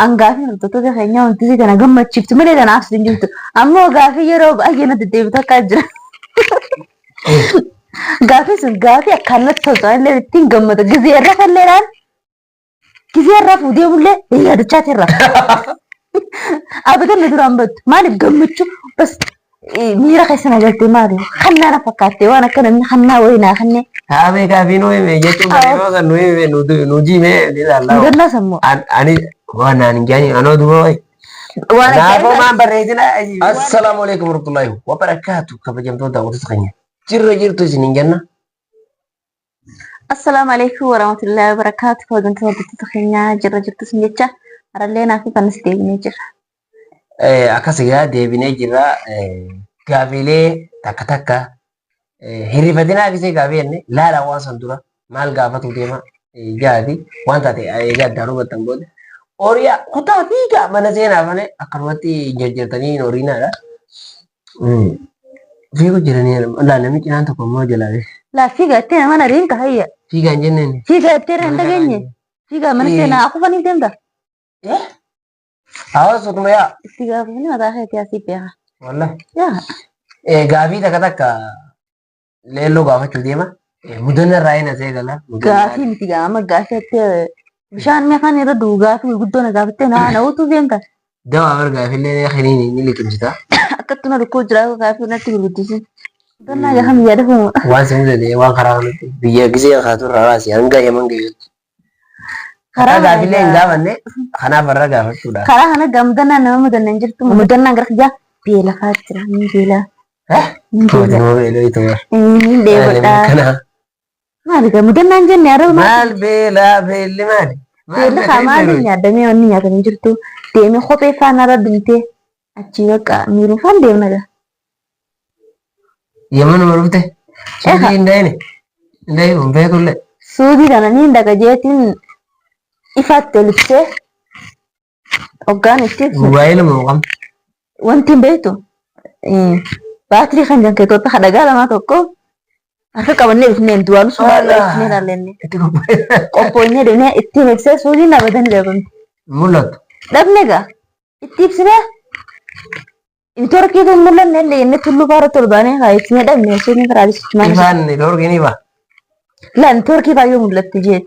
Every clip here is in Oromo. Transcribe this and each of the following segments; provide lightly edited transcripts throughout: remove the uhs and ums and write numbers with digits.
An gaafii hordoftoota keenyaa wanti si kana gammachiiftu malee kanaaf sin jirtu. Ammoo gaafii yeroo baay'ee natti deebitu akka jira. Gaafii sun gaafii akkaan natti toltu anillee ittiin gammadu. Gizee irra falleedhaan gizee irraa fuudhee bullee yaadachaa irra. Abadan na duraan battu. Maaliif gammachuu bas miira keessa na galtee maali? Kannaa na fakkaatte waan akka namni kannaa wayii naa kannee. Haamee gaafii nu hime jechuun bareedoo san nu hime nu jimee ni ilaalla. Mudannaa sammuu. Ani waan naan hin jaani anoo duba wayi. Waan Naafoo ajaa'ibaa. maan barreessina. Assalaamu alaikum warahmatullahi wabarakaatu kabajamtoota daawwattoota keenya. Jirra jirtu isin hin jenna. Assalaamu alaikum warahmatullahi wabarakaatu. Kabajamtoota hordoftoota keenyaa jirra jirtu isin jecha harallee naaf kanas deebinee jirra. Akkas egaa deebinee jirra. Gaafiilee takka takka hirrifatinaa gisee gaafii jenne laala waan san dura maal gaafatu deema jaati waan taate egaa addaan hubattan booda. Horiyaa kutaa fiigaa mana seenaa malee akkanumatti jarjartanii hin horiinaadha. Fiigu jiranii laa namni cinaan tokko immoo jalaa Laa fiigaa itti nama nariin ka hayya. fiigaa hin jenneen. Fiigaa itti irra hin dhageenye. Fiigaa mana seenaa akufaniif deemta. Hawaasuma yaa. Itti gaafatanii mataa keetii asii beeka. Wallahi. Yaa. Gaafii takka takka leelloo gaafachuu deema. Mudannaa irraa hin asee gala. Gaafii miti gaama gaafii itti bishaan meeqaan irra du'u gaafii gurguddoo na gaafattee na na utuu deemta. Dawaa bar gaafillee kiniini ni liqimsita. Akkatti na dhukkuu jira gaafii natti gurguddisi. Mudannaa gaafam yaada fuuma. Waan si mudate waan karaa kanatti biyya gisee kaatu irraa baasi hanga yaman geessutti. Karaa Karaa gaafilee hin kana gaafanne kanaaf irra gaafachuudha. karaa kana gaa mudannaan nama mudanna hin jirtu. Mudannaan gara kiyyaa beela fa'aa jira. Ni beela. Ni beela. Nama beeloo itoo bara. Ni dheebodha. Kana Maali gaa mudannaan jenne araba maal maal beelaa beelli maali? beelli kaa maali nyaadamee wanni nyaatan hin jirtu. Deemee kophee faana irra dhumtee achii bakka miiruu faan deemna gaa. Yamanuma dhufte? Suudii hin dhayine? Hin dhayin hin beekullee. Suudii kana ni dhaqa jeetiin ifaatti ol ibsee hoggaan itti ibsu Mobaayiluma kam? wanti hin beektu baatirii kan janka Itoophiyaa kan dhagaa lamaa tokko harka qabannee dhufneen du'aan suuraa ibsinee ilaallenne Itti qophaa'e. qophoonnee deemnee ittiin ibsee suudiin dhaabbatanii dhabamte. Mul'atu. Dhabne gaa itti ibsinee Neetwoorkiitu hin mul'anne illee inni tulluu faarratti ol baanee haa ibsinee dhabne suudiin karaa ibsichi Ifaan neetwoorkii ni ba'a. Laa neetwoorkii faa yoo mul'atti jee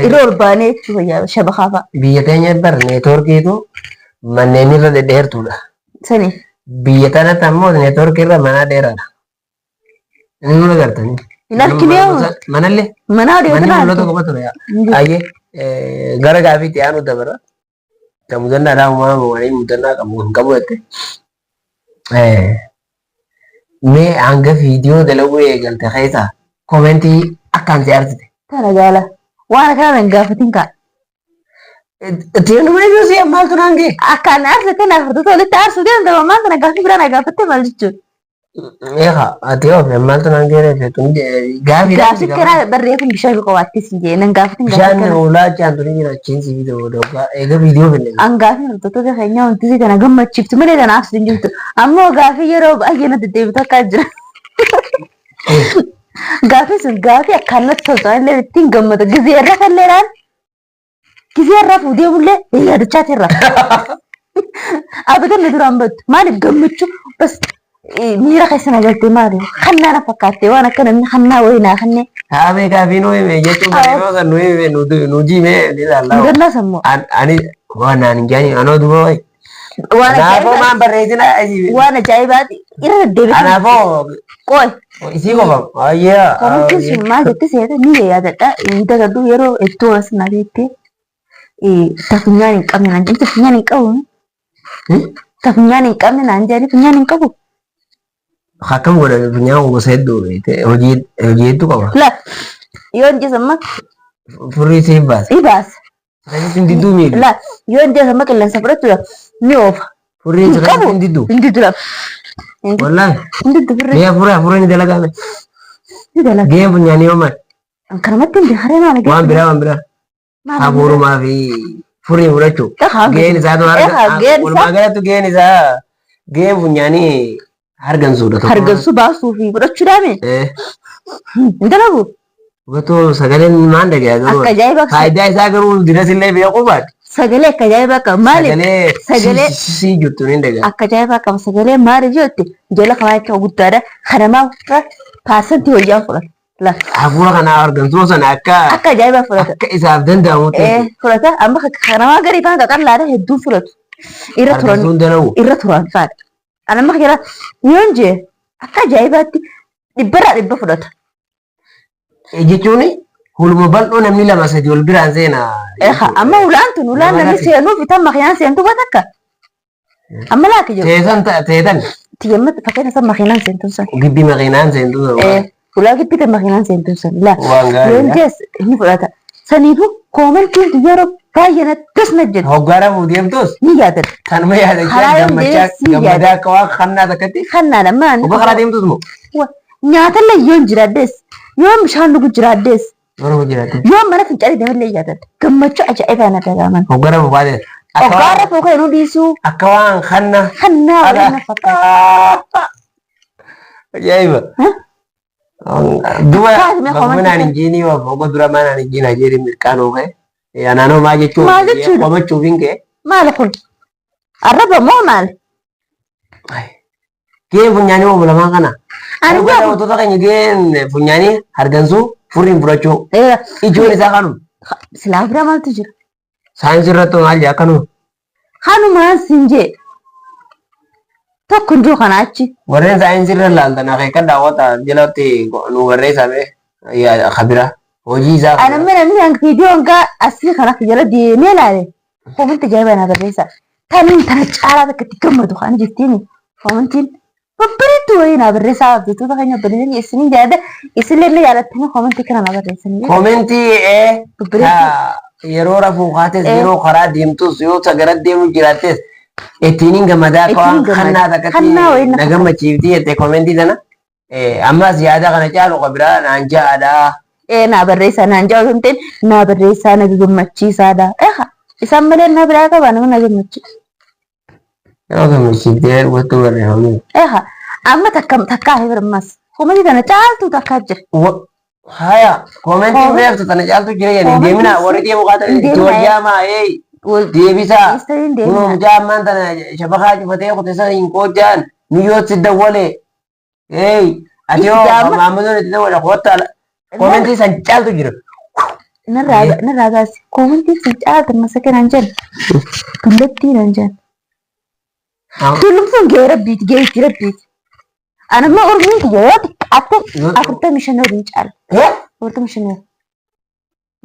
irra ol baanee jechuu fayyaa shabakaa fa'a. Biyya teenya bar neetwoorkiitu manneen irra dhedheertuudha. Sani Biyya tanatti ammoo neetwoorkii irra mana dheeraadha. Inni nuna gartanii. Hin argine hoo? Manallee. Mana Manni odeeffannoo mul'atu qofa ture. Ayyee gara gaafiitti aanu dabara. Kan mudannaadhaa uumaa waliin mudannaa qabu hin qabu jette. Mee hanga viidiyoo dalaguu eegalte keessa komentii akkaan si aarsite. Tana gaala. Waan akkana nan gaafatin kaa. Itti numa iyyuu si maaltu naan ga'e? Akkaan aarsite naaf hordoftoota walitti aarsuu deemta maal kana gaaffii biraa na gaafatte maal jechuudha. Eegaa ati yoo fi maaltu naan ga'e feetu gaafii Gaaffii kana barreeffama bishaan qofaatti si jee nan gaafatin gaaffii Bishaan kana. ulaa achaan tuni jira achiin si viidiyoo doggaa eega viidiyoo finne. An gaaffii hordoftoota keenyaa wanti si kana gammachiiftu malee kana aarsitu hin jirtu. Ammoo gaaffii yeroo baay'ee natti deebitu akka jira. Gaaffii sun gaaffii akkaan natti toltu anillee ittiin gammadu. Gizee irra falleedhaan Gizee irraa fuudhee bullee yaadachaa irra. Abadan na duraan battu. Maaliif gammachuu bas miira keessa na galtee maali? Kannaa na fakkaatte waan akka namni kannaa wayii naa kannee. Haamee gaafii nu hime jechuun bareedoo san nu hime nu jimee ni ilaalla. Mudannaa sammuu. Ani waan naan hin jaani anoo duba wayi. Waan Kanaafuu ajaa'ibaa maan barreessina waan ajaa'ibaati irra deddeebi'ee. Kanaafuu Qoy isii qofa. Ayyaa. komentiin sun maal jette seeta ni yaadadha. Hin dagadhu yeroo hedduu as na beekte ta funyaan hin qabne naan jedhe funyaan hin qabu. Ta funyaan hin qabne naan jedhani funyaan hin qabu. Akkam godha funyaan gosa hedduu beekte hojii hojii hedduu qaba. La yoo hin jeesamma Furrii siif baasa. ni baasa. Sirriitti hin didduu miidhu. La yoo hin jeesamma qilleensa fudhachuudhaaf ni oofa. Furrii Hin sirriitti qabu. hin didduu. Hin diddu lafa. Hin diddu. Wallaahi. Hin diddu furrii. Mee hafuura hafuura ni dalagaame. Ni dalaga. Gaheen funyaanii yoo maal? Kanumatti hin haree maal Waan biraa waan biraa. Hafuurumaa fi furii fudhachuu. Gaheen isaatu Egaa, harka. gaheen isaa- Walumaa galatti gaheen isaa gaheen funyaanii hargansuudha tokko. Hargansuu baasuu fi fudhachuu daame. Eh, Hin dalagu. Hubatoo sagaleen maan dhagaya garuu. Akka ajaa'iba Faayidaa isaa garuu diras illee beekuu baate. Sagalee akka ajaa'ibaa qaba. Maaliif? Sagalee Sagalee sii jirtu ni dhagaa. akka ajaa'ibaa qaba. Sagalee maaliif yoo jette jala kanaa jecha guddaadha. Kanamaa paarsantii wayyaa fudhata. Lafa. Hafuura kanaa argamtuu sana akka Akka ajaa'ibaa fudhata. akka isaaf danda'amutti Ee fudhata. Amma kanamaa garii faan qaqallaadha hedduun fudhatu. Irra turan argamtuun dalagu. irra turan faadha. Ani amma jala yoon jee akka ajaa'ibaatti dhibbarraa dhibba fudhata. Jechuun huluma bal'oo namni lama sadi wal biraan seena. Eha amma ulaan tun ulaan Nama namni lati. seenuuf itan makiinaan seentu waan akka. Amma laaki jiru. Teesan teetan Tiyyamma fakkeenya san makiinaan seentuun san. gibbi makiinaan seentu Eh, ulaa gibbi tan makiinaan seentuun san. Laa waan yoon gaariidha. jees ni fudhata. Saniifuu koomantiin tun yeroo baay'ee na das na jedhu Hoggaara fuudheemtus ni yaadadha. tanuma yaadachaa Karaa yoon gammachaa deemsi gammadaa yaada. akka waan kannaa takkatti Kannaadha maan. hoggaa karaa deemtus moo Nyaatallee yoon jiraaddes yoon bishaan dhugu jiraaddes yeroo jiraate yoon mana fincaanii deemallee yaadadha. Gammachuu ajaa'ibaa na dhaga'aman. hoggaara fuudhee akka Hoggaarra waan fuuka yeroo dhiisuu akka waan kanna kannaa waliin na fakkaata. Ajaa'iba. Huh? Duba Kaasme bakka manaan hin jiinii hogga dura manaan hin jiinaa jedhee mirqaanoo ka'e. Anaanoo maa jechuun Maal jechuudha? qomachuuf hin ka'e. Maali kun? Arraba moo maali? Gaheen funyaanii oomu lamaan kana. Ani Dhugaa daawwattoota keenya gaheen funyaanii hargansuu furriin fudhachuu. Ijoon isaa kanuma. Silaa biraa maaltu jira? Saayinsii irratti maal jedha akkanuma. Kanumaan siin jee. Tokko hin jiru kana achi. Warreen saayinsii irra ilaaltan akeekan daawwata jalatti nu barreessaa mee kabira hojii isaa. Ani amma namni hanga viidiyoo hanga asii kana jala deemee ilaale. Komanti ajaa'ibaa na barreessa. Taniin tana caalaa takka itti gammadu kan jettiin komantiin babbareedduu wayii na barreessaa hordoftoota keenya obboleeyyan isiniin jaalladha. Isinillee na jaalattanii komantii kana na barreessanii. Komentii ee Babbareedduu. yeroo rafuu kaates Eh. yeroo karaa deemtus yoo sagara deemu jiraattes ittiin hin gammadaa akka waan Ittiin gammada. kannaa takkatti Kannaa wayii na na gammachiifti jette komentii sana. Ammas yaada kana caalu qabiraa naan ja'aadha. Ee naa barreessaa naan ja'a osoo hin ta'in naa barreessaa na gammachiisaadha. Eha isaan malee na biraa qaba nama na gammachiisu. Nama gammachiiftee hubattuu barreeffamee. Eha amma takka takkaa hin ammas. Komentii tana caaltuu takkaa jira. Haya komentiin Koomen- beektu tana caaltu jira jedhanii Koomentiin deemina warri deemu kaatan hin itti deemina, wal jaamaa ee Wal deebisaa. dhiistanii hin Kunoo deemina. mucaa ammaan tana shabakaa cufatee kute sana hin qoojjaan miyyootti dawwale. Hey, ati hoo Itti maammadoon itti dawwale kottaa komentii san caaltu jira. Narraa narraa baasi. Koomentiin sun caaltu masakee naan jedhan. Dullattii naan jedhan. Tullumsuun gahee rabbiiti gaheetti rabbiiti. Ani amma ormiin kiyya yoo xiqqaatte 45 waliin caala. 45 waliin.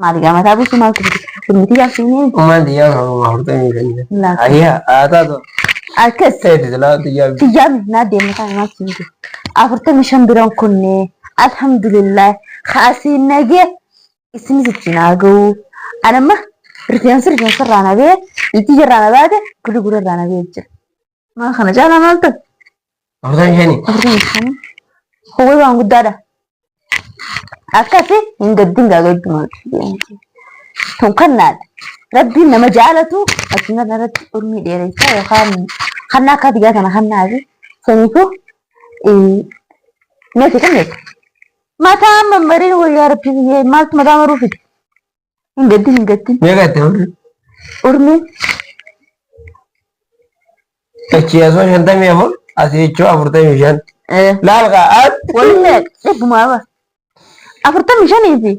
Maali gaa mataa buusuu maaltu fide? Ormitii yaabsiinee Ummaan xiyyaa Oromoo 45. laata. Ayyaa haa taatu. Akkas Ta'e silaa xiyyaa. xiyyaami naa deema kana maaltu fide? 45 biraan kunnee alhamdulillah kaasiin nagee isinis ittiin haa ga'u. Ani amma rifeensi rifeensa irraa na ba'e ijji irraa na baate gurri gurra irraa na ba'e jira. Maal kana caalaa maal ta'e? 45. 45. Hawwii waan guddaadha. Akkasi hin gaddin gaa gaddu maal. Tun kannaadha. Rabbiin nama jaalatu addunyaa kanarratti urmii dheeressa yookaan kannaa akka biyyaa kana kannaafi saniifuu meeti kan meeti. Mataa mammariin wayyaa rabbii biyyee maaltu mataa maruu fide? Hin gaddin hin gaddin. Meeqa itti amri? Urmiin Achi asoo 54 asii jechuu 45. Laal kaa at. Waliin meeqa? Dhibbumaa bara. 45 fi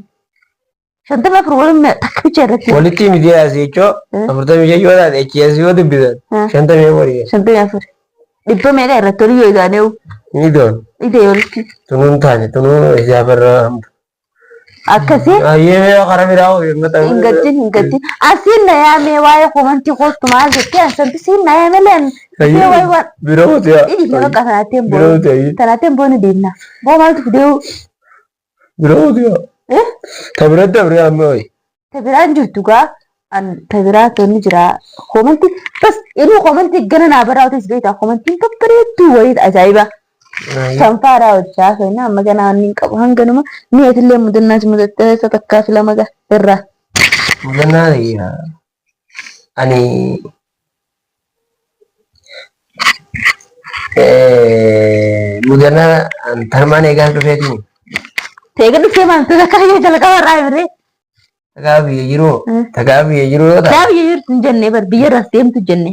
54 waliin meeqa? Takka bicha irratti. Walitti miti asii jechuu 45 yoo taate achi asii yoo dubbisan 54. 54. Dhibba meeqa irratti olii yoo ilaalee Ni doon. idee walitti. Tunuun taane tunuun isaa barra hamtu. Akkasii Ayyee mee karaa biraa hoo himmata. hin gaddin hin gaddin. Asiin na yaamee waa'ee komantii kootu maal jettee ansantu siin na yaame leen. Ishee waa'ee waan Biroo hotiyaa. dhidhi nama qanaateen Biroo boonu. hotiyaa. Tanaateen boonu deemna. Boo maaltu fidee Biroo hotiyaa. eh Ta bira dabree amma hoyi. Ta biraan jirtu gaa an ta biraa tonni jira. Komantii bas inni komantii gana naa baraa otis beektaa komantiin babbareedduu wayii ajaa'iba. Sanfaaraa hojjaa feena amma ganaa wanni hin qabu hanganuma mi'atillee mudannaas mudattee isa takkaa fi lama gaa irraa. Mudannaa ani mudannaa tarmaan eegaa dhufeetiin Teega dhuftee maal takka yoo jalqaba irraa hirree. Takaa biyya jiru. Takaa biyya jiru yoo Takaa biyya jirtu hin jenne bar biyya irraas deemtu jenne.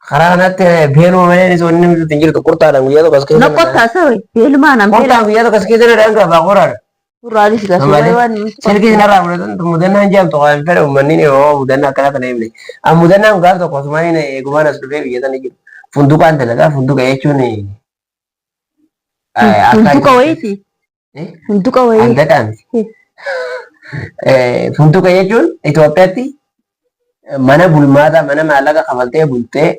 Karaa kanatti beeluma malee inni wanni namni hin jirtu qurxaadhaan guyyaa tokko as keessa. Noqqottaa sawe beelumaa nan beela. Qurxaan guyyaa tokko as keessa na dhangaa baa qoraadha. Surraanis gaa Malee waan silkii sinarraa fudhatan mudannaan jaamtu waan fedhe uummanni ni hoo mudannaa akkana kana himne. An mudannaan gaaf tokko osumaan eegumaan as dhufee biyya tana jiru. Funduqaan dalagaa funduqa jechuun akka Funduqa wayiiti. Funduqa wayii. Handaqaa miti. Funduqa jechuun Itoophiyaatti mana bulmaataa mana maallaqa kafaltee bultee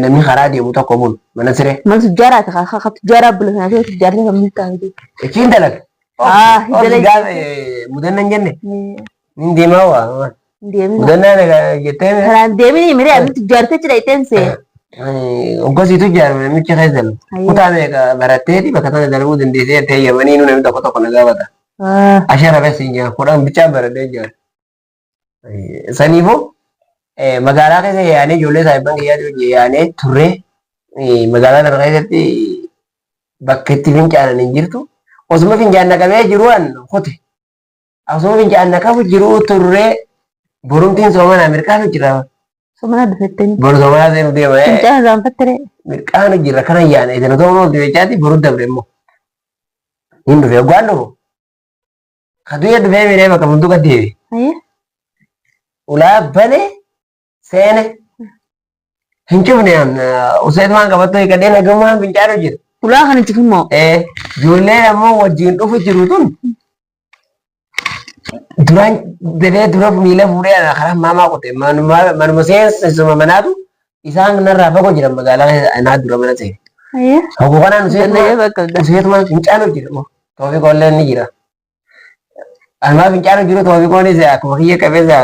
namni karaa deemu tokko bulu mana siree. Mana tujjaaraati ka tujjaaraa bula sana ta'e tujjaarri kan milkaa'e jechuudha. Ichiin dalaga. Ah, Obsi dalaga. gaafa mudanna hin jenne nin deemaa waa. Deemina. Mudannaa jettee Kanaan deemini miree ani tujjaartee jira itteen see. Oggasiitu ijaarame namichi keessa dalagu. Kutaa meeqa baratteeti bakka tana dalaguu dandeessee jettee yamanii nu namni tokko tokko na gaafata. Ashara bes hin jira kudhan bichaan baradhee jira. Saniifuu magaalaa keessa yaanee ijoollee saayibban kiyyaa wajjin yaanee turree magaalaa kana keessatti bakka itti fincaanan hin jirtu. Osuma fincaan naqamee jiru an kute. Osuma fincaan naqamu jiru turree borumtiin soomanaa mirqaanu jira. Soomana dhufettanii. Boru soomanaa seenu deema. Fincaan irraanfattere. Mirqaanu jira kana yaana isin otoo ooltu jechaati boru dabre immoo. Hin dhufe hoggaan dhufu. Kaduya dhufee miree bakka funduqa deebi. Ayyee. Ulaa bane seene. Hin cufne an useetumaan qabattoo hiikadhee nagamumaan fincaanu jira. Ulaa kana cufimmoo. Ijoolleen ammoo wajjin dhufu jiru tun duraan dafee dura miila fuudhee ana karaa maamaa qote manuma seensisuma manaatu isaan narraa fagoo jiran magaalaa keessa anaa dura mana seene. Ayyee. Hogguu kanaan Danda'ee bakka guddaa. useetuma fincaanu jira moo toofiqoolleen ni jira. Anumaa fincaanu jiru toofiqoonis akkuma kiyya qabeessa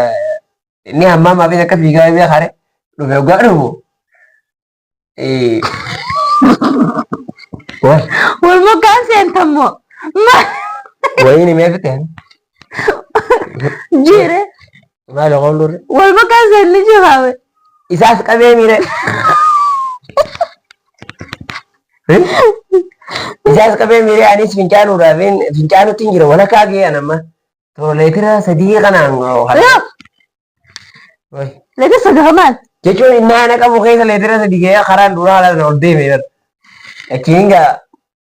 inni hammaa maafis akka fiigaa biyya kare dhufe hoggaa dhufu. Wal moggaan seentammoo. Wayiin himee fixe. Jiire. Maal qolluurre? Wal moggaan seenni jiraawe. Isaas qabee miire. Isaas qabee miire anis fincaanuudhaaf fincaanutti hin jira walakkaa ga'e an amma. Toleetira sadii kanaan. Leetira sadii maal? Jechuun inni ana qabu keessa leetira sadii ga'ee karaan duraa haala ol deeme bar. Achiin gaa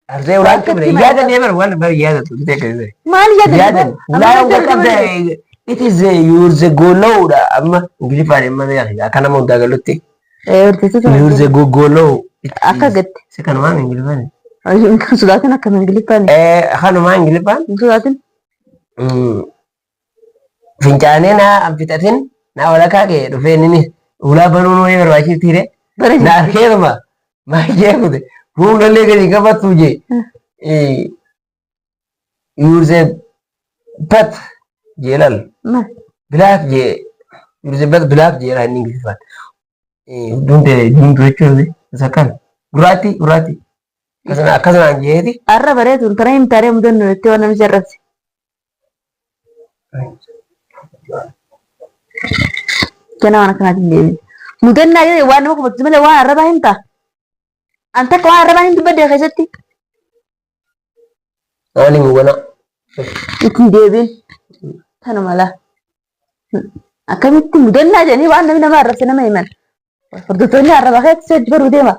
arsee ulaan cufne yaada nee bar waan bar yaada turte keessa. Maal yaada? Yaada ulaan wal qabda it is your the golowudha amma ingiliffaan amma beekna akka nama hundaa galutti. Your the gogolow. Akka gatte. Si kanumaan ingiliffaan. Sodaatin akkam ingiliffaan? Kanumaan ingiliffaan. Sodaatin. Fincaanee naa an fixatin naa walakaa kee dhufee inni ulaa banuun wayii barbaachiftiire. Bara Na arkeeruma maal kute fuulallee gadi qabattu jee. Yuurze bat jee lal maal? bilaak jee yuurze bat bilaak jee lal inni ingiliffaan. Dunte diimtuu jechuun isa kan gurraatti gurraatti akkasuma akkasumaan jeeti. Arra bareetu tana hin taaree mudannoo jettee waan namicha arrabse. Ganaa waan akkanaatiin deebiin. Mudannaa jedhe waan nama kufachiisu malee waan arrabaa hin ta'a. An takka waan arrabaa hin dubbadde keessatti Maali muganaa? ittiin deebiin. Tanuma laa. Akkamitti mudannaa jedhanii waan namni nama arrabse nama himan. Hordoftoonni arraba keessatti hojii baruu deema.